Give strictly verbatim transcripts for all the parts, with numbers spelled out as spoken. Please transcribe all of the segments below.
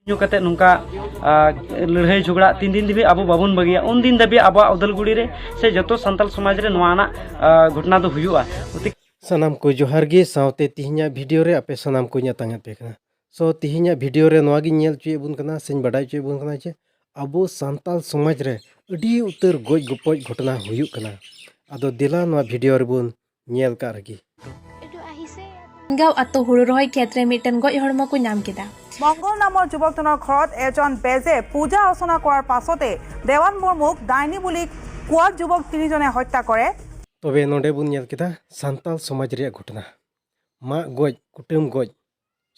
ᱧᱩ ᱠᱟᱛᱮ ᱱᱚᱝᱠᱟ ᱞᱟᱹᱲᱦᱟᱹᱭ ᱡᱷᱚᱜᱽᱲᱟ ᱛᱤᱱ ᱫᱤᱱ ᱫᱷᱟᱹᱵᱤᱡ ᱟᱵᱚ ᱵᱟᱵᱚᱱ ᱵᱟᱹᱜᱤᱭᱟ, ᱩᱱ ᱫᱤᱱ ᱫᱷᱟᱹᱵᱤᱡ ᱟᱵᱚᱣᱟᱜ ᱩᱫᱟᱞᱜᱩᱲᱤ ᱨᱮ ᱥᱮ ᱡᱚᱛᱚ ᱥᱟᱱᱛᱟᱲ ᱥᱚᱢᱟᱡᱽ ᱨᱮ ᱱᱚᱣᱟ ᱟᱱᱟᱜ ᱜᱷᱚᱴᱚᱱᱟ ᱫᱚ ᱦᱩᱭᱩᱜᱼᱟ᱾ ᱥᱟᱱᱟᱢ ᱠᱚ ᱡᱚᱦᱟᱨ ᱜᱮ, ᱥᱟᱶᱛᱮ ᱛᱤᱦᱤᱧᱟᱜ ᱵᱷᱤᱰᱤᱭᱳ ᱨᱮ ᱟᱯᱮ ᱥᱟᱱᱟᱢ ᱠᱚᱧ ᱟᱛᱟᱝ ᱮᱫ ᱯᱮ ᱠᱟᱱᱟ᱾ ᱥᱚ ᱛᱤᱦᱤᱧᱟᱜ ᱵᱷᱤᱰᱤᱭᱳ ᱨᱮ ᱱᱚᱣᱟ ᱜᱤᱧ ᱧᱮᱞ ᱦᱚᱪᱚᱭᱮᱫ ᱵᱚᱱ ᱠᱟᱱᱟ ᱥᱮᱧ ᱵᱟᱰᱟᱭ ᱦᱚᱪᱚᱭᱮᱫ ᱵᱚᱱ ᱠᱟᱱᱟ ᱡᱮ ᱟᱵᱚ ᱥᱟᱱᱛᱟᱲ ᱥᱚᱢᱟᱡᱽ ᱨᱮ ᱟᱹᱰᱤ ᱩᱛᱟᱹᱨ ᱜᱚᱡ ᱜᱚᱯᱚᱡ ᱜᱷᱚᱴᱚᱱᱟ ᱦᱩᱭᱩᱜ ᱠᱟᱱᱟ᱾ ᱟᱫᱚ ᱫᱮᱞᱟ ᱱᱚᱣᱟ ᱵᱷᱤᱰᱤᱭᱳ ᱨᱮᱵᱚᱱ ᱧᱮᱞ ᱠᱟᱜ ᱨᱮᱜᱮ᱾ ᱜᱟᱶ ᱟᱛᱳ ᱦᱩᱲᱩ ᱨᱚᱦᱚᱭ ᱠᱷᱮᱛ ᱨᱮ ᱢᱤᱫᱴᱮᱱ ᱜᱚᱡ ᱦᱚᱲᱢᱚ ᱠᱚ ᱧᱟᱢ ᱠᱮᱫᱟ᱾ ᱢᱚᱝᱜᱚᱞ নামৰ যুৱকজনৰ ঘৰত এজন বেজে পূজা অৰ্চনা কৰাৰ পাছতে দেৱান মুৰ্মুক ডাইনী বুলি কোৱা যুৱক তিনিজনে হত্যা কৰে। তবে ᱱᱚᱰᱮ ᱵᱚᱱ ᱧᱮᱞ ᱠᱮᱫᱟ ᱥᱟᱱᱛᱟᱲ ᱥᱚᱢᱟᱡᱽ ᱨᱮᱭᱟᱜ ᱜᱷᱚᱴᱚᱱᱟ᱾ ᱢᱟᱜ ᱜᱚᱡ, ᱠᱩᱴᱟᱹᱢ ᱜᱚᱡ,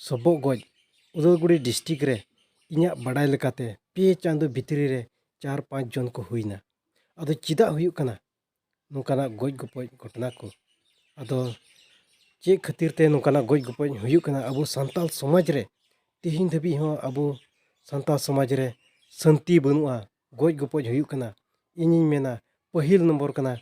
ᱥᱚᱵᱚᱜ ᱜᱚᱡ᱾ ᱩᱫᱟᱞᱜᱩᱲᱤ ᱰᱤᱥᱴᱨᱤᱠᱴ ᱨᱮ ᱤᱧᱟᱹᱜ ᱵᱟᱰᱟᱭ ᱞᱮᱠᱟᱛᱮ ᱯᱮ ᱪᱟᱸᱫᱚ ᱵᱷᱤᱛᱨᱤ ᱨᱮ ᱪᱟᱨ ᱯᱟᱸᱪ ᱡᱚᱱ ᱠᱚ ᱦᱩᱭᱱᱟ᱾ ᱟᱫᱚ ᱪᱮᱫᱟᱜ ᱦᱩᱭᱩᱜ ᱠᱟᱱᱟ ᱱᱚᱝᱠᱟᱱᱟᱜ ᱜᱚᱡ ᱜᱚᱯᱚᱡ ᱜᱷᱚᱴᱚᱱᱟ ᱠᱚ? ᱟᱫᱚ ᱪᱮᱫ ᱠᱷᱟᱹᱛᱤᱨ ᱛᱮ ᱱᱚᱝᱠᱟᱱᱟᱜ ᱜᱚᱡ ᱜᱚᱯᱚᱡ ᱦᱩᱭᱩᱜ ᱠᱟᱱᱟ ᱟᱵᱚ ᱥᱟᱱᱛᱟᱲ ᱥᱚᱢᱟᱡᱽ ᱨᱮ? ᱛᱮᱦᱮᱧ ᱫᱷᱟᱹᱵᱤᱡ ᱦᱚᱸ ᱟᱵᱚ ᱥᱟᱱᱛᱟᱲ ᱥᱚᱢᱟᱡᱽ ᱨᱮ ᱥᱟᱹᱱᱛᱤ ᱵᱟᱹᱱᱩᱜᱼᱟ, ᱜᱚᱡ ᱜᱚᱯᱚᱡ ᱦᱩᱭᱩᱜ ᱠᱟᱱᱟ᱾ ᱤᱧᱤᱧ ᱢᱮᱱᱟ, ᱯᱟᱹᱦᱤᱞ ᱱᱚᱢᱵᱚᱨ ᱠᱟᱱᱟ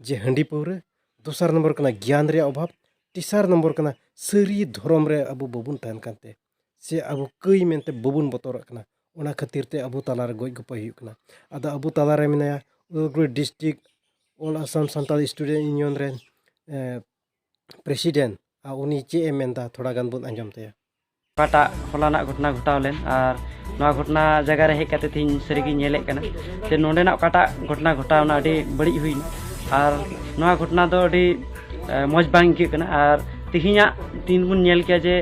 ᱡᱮ ᱦᱟᱺᱰᱤ ᱯᱟᱹᱣᱨᱟᱹ, ᱫᱚᱥᱟᱨ ᱱᱚᱢᱵᱚᱨ ᱠᱟᱱᱟ ᱜᱮᱭᱟᱱ ᱨᱮᱭᱟᱜ ᱚᱵᱷᱟᱵᱽ, ᱛᱮᱥᱟᱨ ᱱᱚᱢᱵᱚᱨ ᱠᱟᱱᱟ ᱥᱟᱹᱨᱤ ᱫᱷᱚᱨᱚᱢ ᱨᱮ ᱟᱵᱚ ᱵᱟᱵᱚᱱ ᱛᱟᱦᱮᱱ ᱠᱟᱱᱛᱮ, ᱥᱮ ᱟᱵᱚ ᱠᱟᱹᱭ ᱢᱮᱱᱛᱮ ᱵᱟᱵᱚᱱ ᱵᱚᱛᱚᱨᱚᱜ ᱠᱟᱱᱟ᱾ ᱚᱱᱟ ᱠᱷᱟᱹᱛᱤᱨ ᱛᱮ ᱟᱵᱚ ᱛᱟᱞᱟᱨᱮ ᱜᱚᱡ ᱜᱚᱯᱚᱡ ᱦᱩᱭᱩᱜ ᱠᱟᱱᱟ᱾ ᱟᱫᱚ ᱟᱵᱚ ᱛᱟᱞᱟᱨᱮ ᱢᱮᱱᱟᱭᱟ ᱩᱫᱟᱞᱜᱩᱲᱤ ᱰᱤᱥᱴᱨᱤᱠᱴ ᱚᱞ ᱟᱥᱟᱢ ᱥᱟᱱᱛᱟᱲ ᱥᱴᱩᱰᱮᱱᱴ ᱤᱭᱩᱱᱤᱭᱚᱱ ᱨᱮᱱ ᱯᱨᱮᱥᱤᱰᱮᱱᱴ, ᱟᱨ ᱩᱱᱤ ᱪᱮᱫ ᱮ ᱢᱮᱱᱫᱟ ᱛᱷᱚᱲᱟ ᱜᱟᱱ ᱵᱚᱱ ᱟᱸᱡᱚᱢ ᱛᱟᱭᱟ᱾ ᱚᱠᱟᱴᱟᱜ ᱦᱚᱞᱟᱱᱟᱜ ᱜᱷᱚᱴᱚᱱᱟ ᱜᱷᱚᱴᱟᱣ ᱞᱮᱱ, ᱟᱨ ᱱᱚᱣᱟ ᱜᱷᱚᱴᱚᱱᱟ ᱡᱟᱭᱜᱟ ᱨᱮ ᱦᱮᱡ ᱠᱟᱛᱮ ᱛᱮᱦᱮᱧ ᱥᱟᱹᱨᱤᱜᱮᱧ ᱧᱮᱞᱮᱫ ᱠᱟᱱᱟ ᱡᱮ ᱱᱚᱸᱰᱮᱱᱟᱜ ᱚᱠᱟᱴᱟᱜ ᱜᱷᱚᱴᱚᱱᱟ ᱜᱷᱚᱴᱟᱣ ᱚᱱᱟ ᱟᱹᱰᱤ ᱵᱟᱹᱲᱤᱡ ᱦᱩᱭᱱᱟ᱾ ᱟᱨ ᱱᱚᱣᱟ ᱜᱷᱚᱴᱚᱱᱟ ᱫᱚ ᱟᱹᱰᱤ ᱮ, ᱢᱚᱡᱽ ᱵᱟᱝ ᱟᱹᱭᱠᱟᱹᱜ ᱠᱟᱱᱟ᱾ ᱟᱨ ᱛᱮᱦᱮᱧᱟᱜ ᱫᱤᱱ ᱵᱚᱱ ᱧᱮᱞ ᱠᱮᱭᱟ ᱡᱮ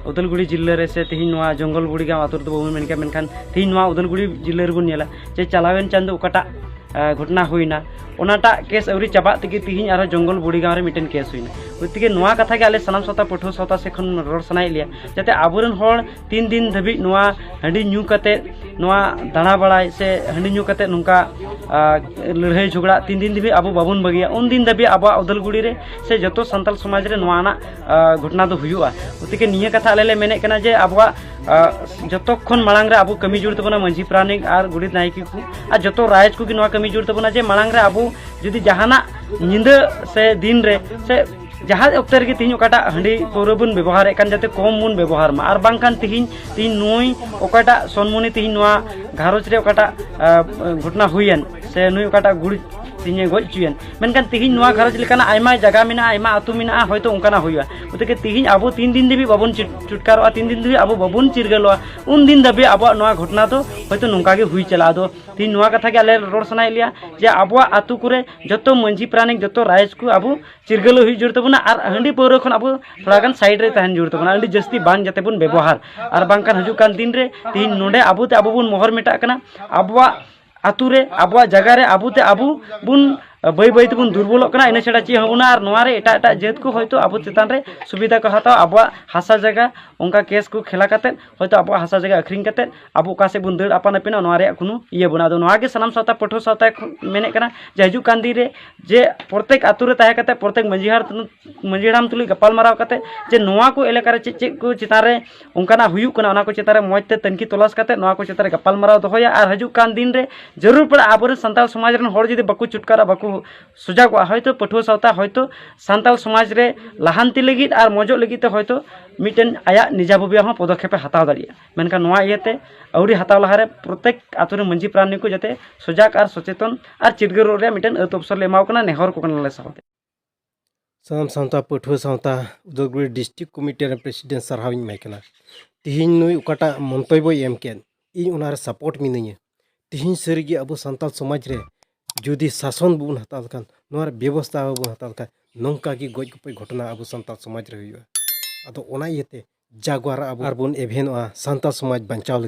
ᱩᱫᱟᱞᱜᱩᱲᱤ ᱡᱤᱞᱟᱹ ᱨᱮ ᱥᱮ ᱛᱮᱦᱮᱧ ᱱᱚᱣᱟ ᱡᱚᱝᱜᱚᱞ ᱵᱩᱲᱤ ᱜᱟᱶ ᱟᱛᱳ ᱨᱮᱫᱚ ᱵᱟᱵᱚᱱ ᱢᱮᱱ ᱠᱮᱭᱟ, ᱢᱮᱱᱠᱷᱟᱱ ᱛᱮᱦᱮᱧ ᱱᱚᱣᱟ ᱩᱫᱟᱞᱜᱩᱲᱤ ᱡᱤᱞᱟᱹ ᱨᱮᱵᱚᱱ ᱧᱮᱞᱟ ᱡᱮ ᱪᱟᱞᱟᱣᱮᱱ ᱪᱟᱸᱫᱚ ᱚᱠᱟᱴᱟᱜ ᱮ, ᱜᱷᱚᱴᱚᱱᱟ ᱦᱩᱭᱱᱟ, ᱚᱱᱟᱴᱟᱜ ᱠᱮᱥ ᱟᱹᱣᱨᱤ ᱪᱟᱵᱟᱜ ᱛᱮᱜᱮ ᱛᱤᱦᱤᱧ ᱟᱨᱦᱚᱸ ᱡᱚᱝᱜᱚᱞ ᱵᱩᱲᱤ ᱜᱟᱶ ᱨᱮ ᱢᱤᱫᱴᱮᱱ ᱠᱮᱥ ᱦᱩᱭᱱᱟ᱾ ᱜᱚᱛᱤᱠᱮ ᱱᱚᱣᱟ ᱠᱟᱛᱷᱟ ᱜᱮ ᱟᱞᱮ ᱥᱟᱱᱟᱢ ᱥᱟᱶᱛᱟ ᱯᱟᱹᱴᱷᱩᱣᱟᱹ ᱥᱟᱶᱛᱟ ᱥᱮᱫ ᱠᱷᱚᱱ ᱨᱚᱲ ᱥᱟᱱᱟᱭᱮᱫ ᱞᱮᱭᱟ, ᱡᱟᱛᱮ ᱟᱵᱚᱨᱮᱱ ᱦᱚᱲ ᱛᱤᱱ ᱫᱤᱱ ᱫᱷᱟᱹᱵᱤᱡ ᱱᱚᱣᱟ ᱦᱟᱺᱰᱤ ᱧᱩ ᱠᱟᱛᱮ ᱱᱚᱣᱟ ᱫᱟᱬᱟ ᱵᱟᱲᱟᱭ ᱥᱮ ᱦᱟᱺᱰᱤ ᱧᱩ ᱠᱟᱛᱮ ᱱᱚᱝᱠᱟ, ᱟ, ᱞᱟᱹᱲᱦᱟᱹᱭ ᱡᱷᱚᱜᱽᱲᱟ ᱛᱤᱱ ᱫᱤᱱ ᱫᱷᱟᱹᱵᱤᱡ ᱟᱵᱚ ᱵᱟᱵᱚᱱ ᱵᱟᱹᱜᱤᱭᱟ, ᱩᱱ ᱫᱤᱱ ᱫᱷᱟᱹᱵᱤᱡ ᱟᱵᱚᱣᱟᱜ ᱩᱫᱟᱞᱜᱩᱲᱤ ᱨᱮ ᱥᱮ ᱡᱚᱛᱚ ᱥᱟᱱᱛᱟᱲ ᱥᱚᱢᱟᱡᱽ ᱨᱮ ᱱᱚᱣᱟ ᱨᱮᱱᱟᱜ, ᱟ, ᱜᱷᱚᱴᱚᱱᱟ ᱫᱚ ᱦᱩᱭᱩᱜᱼᱟ᱾ ᱜᱚᱛᱤᱠᱮ ᱱᱤᱭᱟᱹ ᱠᱟᱛᱷᱟ ᱟᱞᱮ ᱞᱮ ᱢᱮᱱᱮᱫ ᱠᱟᱱᱟ ᱡᱮ ᱟᱵᱚᱣᱟᱜ ᱟᱨ ᱡᱚᱛᱚ ᱠᱷᱚᱱ ᱢᱟᱲᱟᱝ ᱨᱮ ᱟᱵᱚ ᱠᱟᱹᱢᱤ ᱡᱩᱲ ᱛᱟᱵᱚᱱᱟ ᱢᱟᱹᱡᱷᱤ ᱯᱟᱨᱟᱱᱤᱠ ᱟᱨ ᱜᱚᱰᱮᱛ ᱱᱟᱭᱠᱮ ᱠᱚ, ᱟᱨ ᱡᱚᱛᱚ ᱨᱟᱭᱡᱽ ᱠᱚᱜᱮ ᱱᱚᱣᱟ ᱠᱟᱹᱢᱤ ᱡᱩᱲ ᱛᱟᱵᱚᱱᱟ ᱡᱮ ᱢᱟᱲᱟᱝ ᱨᱮ ᱟᱵᱚ ᱡᱩᱫᱤ ᱡᱟᱦᱟᱱᱟᱜ ᱧᱤᱫᱟᱹ ᱥᱮ ᱫᱤᱱ ᱨᱮ ᱥᱮ ᱡᱟᱦᱟᱸ ᱚᱠᱛᱮ ᱨᱮᱜᱮ ᱛᱤᱦᱤᱧ ᱚᱠᱟᱴᱟᱜ ᱦᱟᱺᱰᱤ ᱯᱟᱹᱣᱨᱟᱹ ᱵᱚᱱ ᱵᱮᱵᱚᱦᱟᱨᱮᱫ ᱠᱟᱱ, ᱡᱟᱛᱮ ᱠᱚᱢ ᱵᱚᱱ ᱵᱮᱵᱚᱦᱟᱨ ᱢᱟ᱾ ᱟᱨ ᱵᱟᱝᱠᱷᱟᱱ ᱛᱤᱦᱤᱧ ᱛᱤᱦᱤᱧ ᱱᱩᱭ ᱚᱠᱟᱴᱟᱜ ᱥᱚᱱᱢᱩᱱᱤ ᱛᱤᱦᱤᱧ ᱱᱚᱣᱟ ᱜᱷᱟᱨᱚᱸᱡᱽ ᱨᱮ ᱚᱠᱟᱴᱟᱜ ᱜᱷᱚᱴᱚᱱᱟ ᱦᱩᱭᱮᱱ, ᱥᱮ ᱱᱩᱭ ᱚᱠᱟᱴᱟᱜ ᱜᱩᱲ ᱛᱤᱦᱤᱧᱮ ᱜᱚᱡ ᱦᱚᱪᱚᱭᱮᱱ, ᱢᱮᱱᱠᱷᱟᱱ ᱛᱤᱦᱤᱧ ᱱᱚᱣᱟ ᱜᱷᱟᱨᱚᱸᱡᱽ ᱞᱮᱠᱟᱱᱟᱜ ᱟᱭᱢᱟ ᱡᱟᱭᱜᱟ ᱢᱮᱱᱟᱜᱼᱟ, ᱟᱭᱢᱟ ᱟᱹᱛᱩ ᱢᱮᱱᱟᱜᱼᱟ, ᱦᱚᱭᱛᱳ ᱚᱱᱠᱟᱱᱟᱜ ᱦᱩᱭᱩᱜᱼᱟ᱾ ᱚᱛᱮᱠᱮ ᱛᱤᱦᱤᱧ ᱟᱵᱚ ᱛᱤᱱ ᱫᱤᱱ ᱫᱷᱟᱹᱵᱤᱡ ᱵᱟᱵᱚᱱ ᱪᱷᱩᱴᱠᱟᱨᱚᱜᱼᱟ, ᱛᱤᱱ ᱫᱤᱱ ᱫᱷᱟᱹᱵᱤᱡ ᱟᱵᱚ ᱵᱟᱵᱚᱱ ᱪᱤᱨᱜᱟᱹᱞᱚᱜᱼᱟ, ᱩᱱ ᱫᱤᱱ ᱫᱷᱟᱹᱵᱤᱡ ᱟᱵᱚᱣᱟᱜ ᱱᱚᱣᱟ ᱜᱷᱚᱴᱚᱱᱟ ᱫᱚ ᱦᱚᱭᱛᱳ ᱱᱚᱝᱠᱟ ᱜᱮ ᱦᱩᱭ ᱪᱟᱞᱟᱜᱼᱟ᱾ ᱟᱫᱚ ᱛᱤᱦᱤᱧ ᱱᱚᱣᱟ ᱠᱟᱛᱷᱟ ᱜᱮ ᱟᱞᱮ ᱨᱚᱲ ᱥᱟᱱᱟᱭᱮᱫ ᱞᱮᱭᱟ ᱡᱮ ᱟᱵᱚᱣᱟᱜ ᱟᱹᱛᱩ ᱠᱚᱨᱮ ᱡᱚᱛᱚ ᱢᱟᱹᱡᱷᱤ ᱯᱟᱨᱟᱱᱤᱠ, ᱡᱚᱛᱚ ᱨᱟᱭᱤᱡᱽ ᱠᱚ ᱟᱵᱚ ᱪᱤᱨᱜᱟᱹᱞᱚᱜ ᱦᱩᱭᱩᱜ ᱡᱟᱹᱨᱩᱲ ᱛᱟᱵᱚᱱᱟ ᱟᱨ ᱦᱟᱺᱰᱤ ᱯᱟᱹᱣᱨᱟᱹ ᱠᱷᱚᱱ ᱟᱵᱚ ᱛᱷᱚᱲᱟ ᱜᱟᱱ ᱥᱟᱭᱤᱰ ᱨᱮ ᱛᱟᱦᱮᱱ ᱡᱟᱹᱨᱩᱲ ᱛᱟᱵᱚᱱᱟ, ᱟᱹᱰᱤ ᱡᱟᱹᱥᱛᱤ ᱵᱟᱝ ᱡᱟᱛᱮ ᱵᱚᱱ ᱵᱮᱵᱚᱦᱟᱨ᱾ ᱟᱨ ᱵᱟᱝᱠᱷᱟᱱ ᱦᱤᱡᱩᱜ ᱠᱟᱱ ᱫᱤᱱ ᱨᱮ ᱛᱤᱦᱤᱧ ᱱᱚᱰᱮ ᱟᱵᱚ ᱛᱮ ᱟᱵᱚ ᱵᱚᱱ ᱢᱚᱦᱚᱨ ᱢᱮᱴᱟᱜ ᱠᱟᱱᱟ, ᱟᱵᱚᱣᱟᱜ ᱟᱹᱛᱩ ᱨᱮ, ᱟᱵᱚᱣᱟᱜ ᱡᱟᱭᱜᱟ ᱨᱮ ᱟᱵᱚ ᱛᱮ ᱟᱵᱚ ᱵᱚᱱ ᱵᱟᱹᱭ ᱵᱟᱹᱭ ᱛᱮᱵᱚᱱ ᱫᱩᱨᱵᱚᱞᱚᱜ ᱠᱟᱱᱟ, ᱤᱱᱟᱹ ᱪᱷᱟᱲᱟ ᱪᱮᱫ ᱦᱚᱸ ᱵᱟᱹᱱᱩᱜᱼᱟ᱾ ᱟᱨ ᱱᱚᱣᱟ ᱨᱮ ᱮᱴᱟᱜ ᱮᱴᱟᱜ ᱡᱟᱹᱛ ᱠᱚ ᱦᱚᱭᱛᱳ ᱟᱵᱚ ᱪᱮᱛᱟᱱ ᱨᱮ ᱥᱩᱵᱤᱫᱷᱟ ᱠᱚ ᱦᱟᱛᱟᱣᱟ, ᱟᱵᱚᱣᱟᱜ ᱦᱟᱥᱟ ᱡᱟᱭᱜᱟ ᱚᱱᱠᱟ ᱠᱮᱥ ᱠᱚ ᱠᱷᱮᱞᱟ ᱠᱟᱛᱮᱫ ᱦᱚᱭᱛᱳ ᱟᱵᱚᱣᱟᱜ ᱦᱟᱥᱟ ᱡᱟᱭᱜᱟ ᱟᱹᱠᱷᱨᱤᱧ ᱠᱟᱛᱮᱫ ᱟᱵᱚ ᱚᱠᱟ ᱥᱮᱫ ᱵᱚᱱ ᱫᱟᱹᱲ ᱟᱯᱟᱱ ᱟᱹᱯᱤᱱᱟ, ᱱᱚᱣᱟ ᱨᱮᱭᱟᱜ ᱠᱳᱱᱳ ᱤᱭᱟᱹ ᱵᱟᱹᱱᱩᱜᱼᱟ᱾ ᱟᱫᱚ ᱱᱚᱣᱟ ᱜᱮ ᱥᱟᱱᱟᱢ ᱥᱟᱶᱛᱟ ᱯᱟᱹᱴᱷᱩᱣᱟᱹ ᱥᱟᱶᱛᱟ ᱠᱷᱚᱱ ᱢᱮᱱᱮᱫ ᱠᱟᱱᱟ ᱡᱮ ᱦᱤᱡᱩᱜ ᱠᱟᱱ ᱫᱤᱱ ᱨᱮ ᱡᱮ ᱯᱨᱚᱛᱮᱠ ᱟᱹᱛᱩ ᱨᱮ ᱛᱟᱦᱮᱸ ᱠᱟᱛᱮᱫ ᱯᱨᱚᱛᱮᱠ ᱢᱟᱹᱡᱷᱤ ᱦᱟᱲ ᱢᱟᱹᱡᱷᱤ ᱦᱟᱲᱟᱢ ᱛᱩᱞᱩᱡ ᱜᱟᱯᱟᱞᱢᱟᱨᱟᱣ ᱠᱟᱛᱮᱫ ᱡᱮ ᱱᱚᱣᱟ ᱠᱚ ᱮᱞᱟᱠᱟ ᱨᱮ ᱪᱮᱫ ᱪᱮᱫ ᱠᱚ ᱪᱮᱛᱟᱱ ᱨᱮ ᱚᱱᱠᱟᱱᱟᱜ ᱦᱩᱭᱩᱜ ᱠᱟᱱᱟ, ᱚᱱᱟ ᱠᱚ ᱪᱮᱛᱟᱱ ᱨᱮ ᱢᱚᱡᱽ ᱛᱮ ᱛᱩᱱᱠᱷᱤ ᱛᱚᱞᱟᱥ ᱠᱟᱛᱮᱫ ᱱᱚᱣᱟ ᱠᱚ ᱪᱮᱛᱟᱱ ᱨᱮ ᱜᱟᱯᱟᱞᱢᱟᱨᱟᱣ ᱫᱚᱦᱚᱭᱟ᱾ ᱟᱨ ᱦᱤᱡᱩᱜ ᱠᱟᱱ ᱫᱤᱱ ᱨᱮ ᱡᱟᱹᱨᱩᱲ ᱯᱟᱲᱟᱜ ᱟᱵᱚᱨᱮᱱ ᱥᱟᱱᱛᱟᱲ ᱥᱚᱢᱟᱡᱽ ᱨᱮᱱ ᱦᱚᱲ ᱡᱩᱫᱤ ᱵᱟᱠᱚ ᱪᱷᱩᱴᱠᱟᱨᱟ, ᱵᱟᱠᱚ ᱥᱚᱡᱟᱜᱚᱜᱼᱟ, ᱦᱚᱭᱛᱳ ᱯᱟᱹᱴᱷᱩᱣᱟᱹ ᱥᱟᱶᱛᱟ ᱦᱚᱭᱛᱳ ᱥᱟᱱᱛᱟᱲ ᱥᱚᱢᱟᱡᱽ ᱨᱮ ᱞᱟᱦᱟᱱᱛᱤ ᱞᱟᱹᱜᱤᱫ ᱟᱨ ᱢᱚᱡᱚᱜ ᱞᱟᱹᱜᱤᱫ ᱛᱮ ᱦᱚᱭᱛᱳ ᱢᱤᱫᱴᱮᱱ ᱟᱭᱟᱜ ᱱᱤᱡᱟᱵᱷᱩᱵᱤᱭᱟ ᱦᱚᱸ ᱯᱚᱫᱚᱠᱷᱮᱯᱮ ᱦᱟᱛᱟᱣ ᱫᱟᱲᱮᱭᱟᱜᱼᱟ᱾ ᱢᱮᱱᱠᱷᱟᱱ ᱱᱚᱣᱟ ᱤᱭᱟᱹᱛᱮ ᱟᱹᱣᱨᱤ ᱦᱟᱛᱟᱣ ᱞᱟᱦᱟᱨᱮ ᱯᱨᱚᱛᱮᱠ ᱟᱛᱳ ᱨᱮᱱ ᱢᱟᱹᱡᱷᱤ ᱯᱟᱨᱟᱱᱤᱠ ᱠᱚ ᱡᱟᱛᱮ ᱥᱚᱡᱟᱜᱽ ᱟᱨ ᱥᱚᱪᱮᱛᱚᱱ ᱟᱨ ᱪᱤᱨᱜᱟᱹᱞᱚᱜ ᱨᱮᱭᱟᱜ ᱢᱤᱫᱴᱮᱱ ᱟᱹᱛ ᱚᱯᱥᱚᱨ ᱞᱮ ᱮᱢᱟᱣ ᱠᱟᱱᱟ, ᱱᱮᱦᱚᱨ ᱠᱚ ᱠᱟᱱᱟᱞᱮ ᱥᱟᱶᱛᱮ᱾ ᱥᱟᱱᱟᱢ ᱥᱟᱶᱛᱟ ᱯᱟᱹᱴᱷᱩᱣᱟᱹ ᱥᱟᱶᱛᱟ ᱩᱫᱚᱭᱜᱩᱲᱤ ᱰᱤᱥᱴᱨᱤᱠᱴ ᱠᱚᱢᱤᱴᱤ ᱨᱮᱱ ᱯᱨᱮᱥᱤᱰᱮᱱᱴ ᱥᱟᱨᱦᱟᱣᱤᱧ ᱮᱢᱟᱭ ᱠᱟᱱᱟ᱾ ᱛᱤᱦᱤᱧ ᱱᱩᱭ ᱚᱠᱟᱴᱟᱜ ᱢᱚᱱᱛᱚᱵᱵᱚᱭ ᱮᱢ ᱠᱮᱫ, ᱤᱧ ᱚᱱᱟᱨᱮ ᱥᱟᱯᱳᱨᱴ ᱢᱤᱱᱟᱹᱧᱟ᱾ ᱛᱤᱦᱤᱧ ᱥᱟᱹᱨᱤᱜᱮ ᱟᱵᱚ ᱥᱟᱱᱛᱟᱲ ᱥᱚᱢᱟᱡᱽ ᱨᱮ ᱡᱩᱫᱤ ᱥᱟᱥᱚᱱ ᱵᱟᱵᱚᱱ ᱦᱟᱛᱟᱣ ᱞᱮᱠᱷᱟᱱ, ᱱᱚᱣᱟ ᱨᱮ ᱵᱮᱵᱚᱥᱛᱷᱟ ᱵᱟᱵᱚᱱ ᱦᱟᱛᱟᱣ ᱞᱮᱠᱷᱟᱱ, ᱱᱚᱝᱠᱟ ᱜᱮ ᱜᱚᱡ ᱜᱚᱯᱚᱡ ᱜᱷᱚᱴᱚᱱᱟ ᱟᱵᱚ ᱥᱟᱱᱛᱟᱲ ᱥᱚᱢᱟᱡᱽ ᱨᱮ ᱦᱩᱭᱩᱜᱼᱟ᱾ ᱟᱫᱚ ᱚᱱᱟ ᱤᱭᱟᱹᱛᱮ ᱡᱟᱜᱣᱟᱨᱟᱜ ᱟᱵᱚ ᱟᱨ ᱵᱚᱱ ᱮᱵᱷᱮᱱᱚᱜᱼᱟ ᱥᱟᱱᱛᱟᱲ ᱥᱚᱢᱟᱡᱽ ᱵᱟᱧᱪᱟᱣ ᱞᱟᱹᱜᱤᱫ᱾